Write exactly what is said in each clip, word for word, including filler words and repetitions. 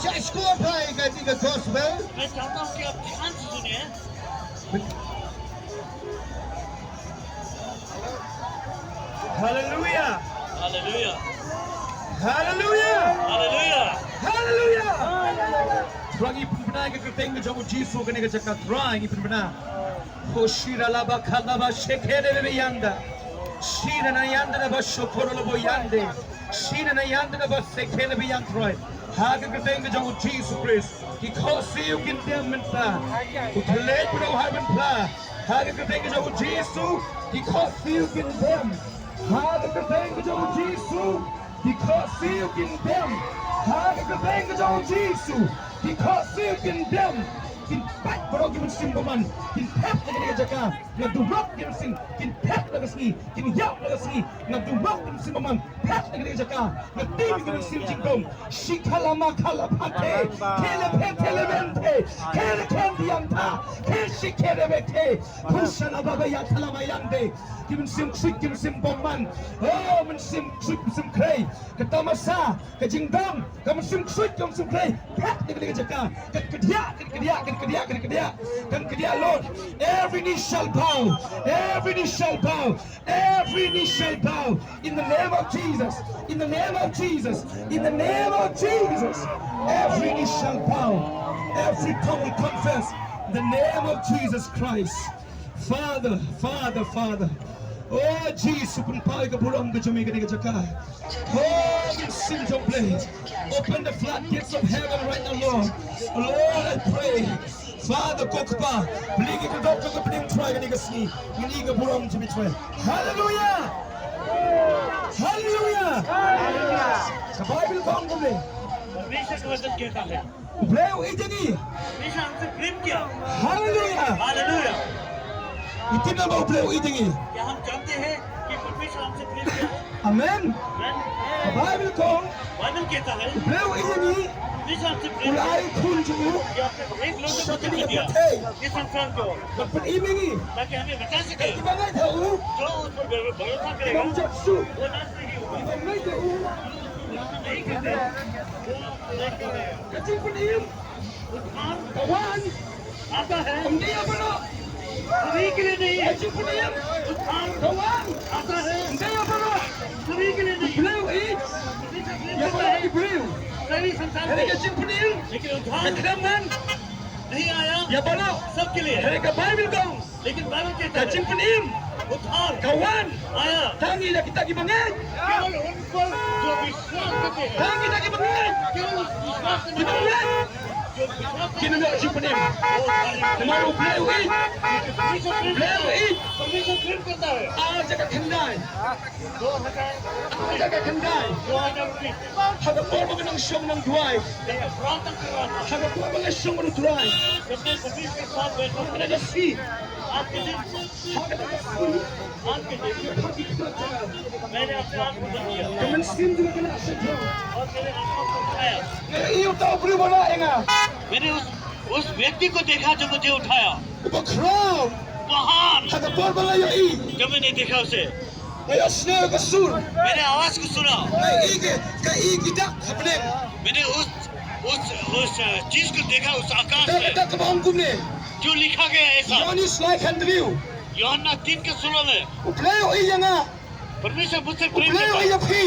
Shah shuwa phai ka ji ka gospel. मैं चाहता हूँ कि आप ध्यान से सुनिए। Haleluia. Haleluia. Haleluia. Haleluia. Haleluia. Trai, ngi pynbna ïa ka kyrteng ka jong u Jisu ha kane ka jaka, Trai, ngi pynbna. Hoshira laba kalaba shekere be yanda. Shira na yanda na ba shokoro lobo yande. Shira na yanda na ba sekere be yanda, Trai. Ha ka kyrteng ka jong u Jisu Khrist. Ki khohsiew kin dem mynta. U thylliej u don ha mynta. Ha ka kyrteng ka jong u Jisu. Ki khohsiew kin dem. Ha ka kyrteng ka jong u Jisu. Ki khohsiew kin dem. Ha ka kyrteng ka jong u Jisu. Ki khohsiew kin dem. Kin pait baroh ki mynsiem bymman. Kin thep na kane ka jaka. Nga duwai ki mynsiem. Kin thep na ka sngi. Kin ïap na ka sngi. Nga duwai ki mynsiem bymman. Thep na kane ka jaka. Nga tim ki mynsiem jingdum. Shikala makala pate. Kele pete le mente. Kele kendi anta. Ke shikere bete. Kushala baba ya tala mayande. Ki mynsiem ksuid, ki mynsiem bymman. Oh, mynsiem ksuid, mynsiem khrei. Ka tamasa, ka jingdom, ka mynsiem ksuid, ka mynsiem khrei. Phet na kane ka jaka. Kan kdiah, kan kdiah, kan kdiah, kan kdiah. Kan kdiah, Lord. Every knee shall bow. Every knee shall bow. Every knee shall bow. In the name of Jesus. In the name of Jesus. In the name of Jesus. Every knee shall bow. Every tongue will confess. In the name of Jesus Christ. Father, Father, Father. Oh, Jisu, pynpaw ïa ka burom ka jong me ha kane ka jaka. Oh, mynsiem jong U Blei. Open the floodgates of heaven right now, Lord. Lord, I pray. Father, ko Kpa, plie ïa ka kyrdan jong ka bneng, Trai, ha kane ka sngi. Ngi ïohi ïa ka burom jong me, Trai. Hallelujah! Hallelujah! Ka Baibl ka ong kumne. Hamisha ka wajah kehta hai. U Blei u ïeit ïa ngi. परमेश्वर हमसे प्रेम किया। Hallelujah. हालेलुया। Ngi tip ba U Blei u ïeit ïa ngi. क्या हम जानते हैं कि परमेश्वर हमसे प्रेम किया है? Amen. Amen। Ka Baibl ka ong, बाइबल कहता है, U Blei u ïeit ïa ngi. परमेश्वर हमसे प्रेम किया। U la ai khun jong u. कि आपने एक लौते पुत्र को दिया। Sha kane ka pyrthei। इस संसार को। Ban pynim ïa ngi. ताकि हमें बचा सके। Ki ba ngeit ha u. जो उस पर भरो-, भरोसा करेगा। Kim jot shuh। वो नाश नहीं होगा। Ki ba ngeit ha u। नहीं करते। वो नहीं करते। Ka jingpynim. उत्थान। Ka wan. आता है। Ym dei ïa baroh. सभी के लिए नहीं। Ka jingpynim. उत्थान। Ka wan. आता है। Ym dei ïa baroh. सभी के लिए नहीं। U Blei u ïeit ïa baroh ki briew. सभी संसार को। Hynrei ka jingpynim. लेकिन उत्थान। Ka khlem wan. नहीं आया। Ïa baroh. सबके लिए। Hynrei ka Baibl ka ong. लेकिन बाइबल कहता है, ka jingpynim, उत्थान, ka wan, आया, tang ïa kita kiba ngeit. केवल उन पर जो विश्वास करते हैं। Tang ïa kita kiba ngeit. केवल विश्वास करने वाले, जो विश्वास करते हैं, kin ïoh jingpynim. वो सारे, namar U Blei u ïeit. परमेश्वर प्रेम करता है। U Blei u ïeit. परमेश्वर प्रेम करता है। Ar hajar khyndai. दो हज़ार, ar hajar khyndai. दो हज़ार उन्नीस। Ha ka por ba nga nang shong nang duwai. जब मैं प्रार्थना कर रहा था। Ha ka por ba nga shong bad U Trai. जब मैं सभी के साथ बैठा था। Ha kane ka sngi. आज के दिन। Ha kane ka sngi. आज के दिन। Nga khot ïa ka jong nga. मैंने अपने आप को बंद किया। Ka mynsiem jong nga ka nang shong. और मैंने आत्मा को उठाया। Nga ïohi uta u briew ba la ïa nga. मैंने उस, उस व्यक्ति को देखा जो मुझे उठाया। Uba khraw. महान। Ha ka por ba nga ïohi. जब मैंने देखा उसे। Nga ïohsngew ïa ka sur. मैंने आवाज को सुना। Nga ïohi ka, ka ïohi ka dak ha bneng. मैंने उस, उस, उस चीज को देखा, उस आकाश में। Ka dak kaba ong kumne. जो लिखा गया ऐसा। Ïoannis lai khathynriew. यूहन्ना तीन के सोलह में। U Blei u ïeit ïa nga. परमेश्वर मुझसे प्रेम करता है। U Blei u ïeit ïa phi.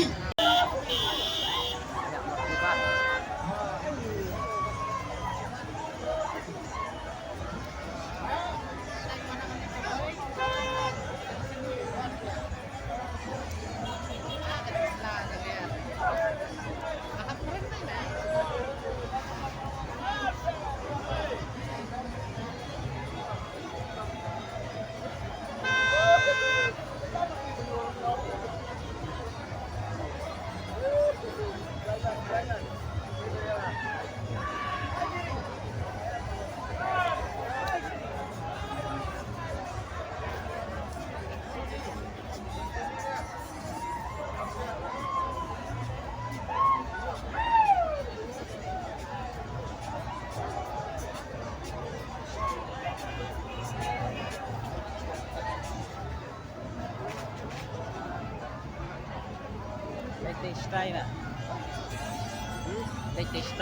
Liechtensteiner. Liechtensteiner.